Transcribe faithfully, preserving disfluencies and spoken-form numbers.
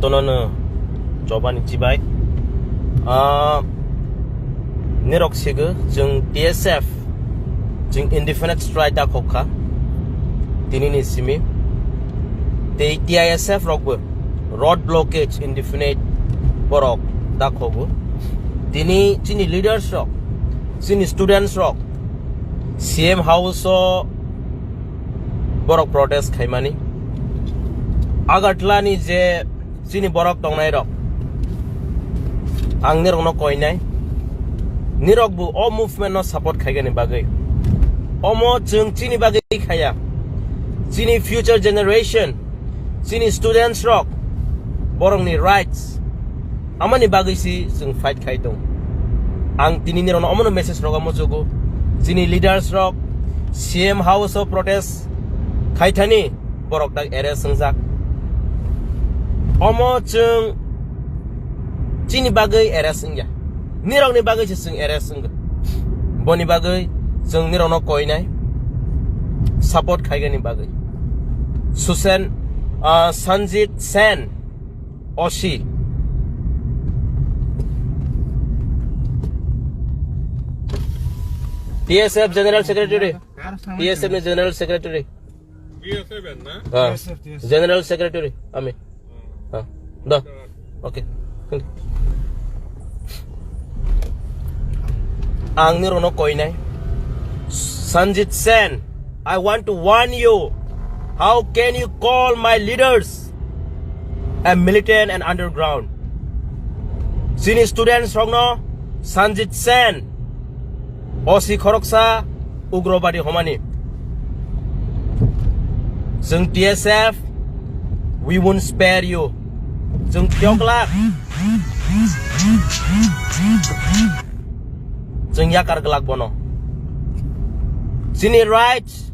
Jotono no jobani chibai. Ah, nirok sigo, chwng T S F, chwng indefinite strike da khokha. Tini ni simi. Tei T I S F rokbo road blockage indefinite borok da khogo. Tini chini leaders rok, chini students rok, C M house o borok protest khaimani. Agartala ni je chini borok tongnai rok, ang nirok no koinai, nirok bo o movement no support khaigani bagwi. Omo chwng chini bagwi khaya, chini future generation, chini students rok, borokni rights, amani bagwi si chwng fight khai tong. Ang tini nirok no omono message rok omo chugo, chini leaders rok C M house o protest khai thani, borok tak arrest wngjak. Omo chwng chini bagwi arrest wngya, nirokni bagwi se chwng arrest wngkha. Boni bagwi chwng nirokno koinai support khaigani bagwi. Susen, ah, Sanjit Sen, O C, T S F General Secretary, T S F ni General Secretary. B S F na? Ah. Yes, sir, yes, sir. General Secretary, ami. Ah. Da. Okay. Ang nirokno koinai. Sanjit Sen, I want to warn you. How can you call my leaders a militant and underground? Chini students rokno Sanjit Sen, O C khoroksa ugrobadi homani. Chwng T S F, we won't spare you. Chwng phiyok glak. Chwng yakar glak bono. Chini rights,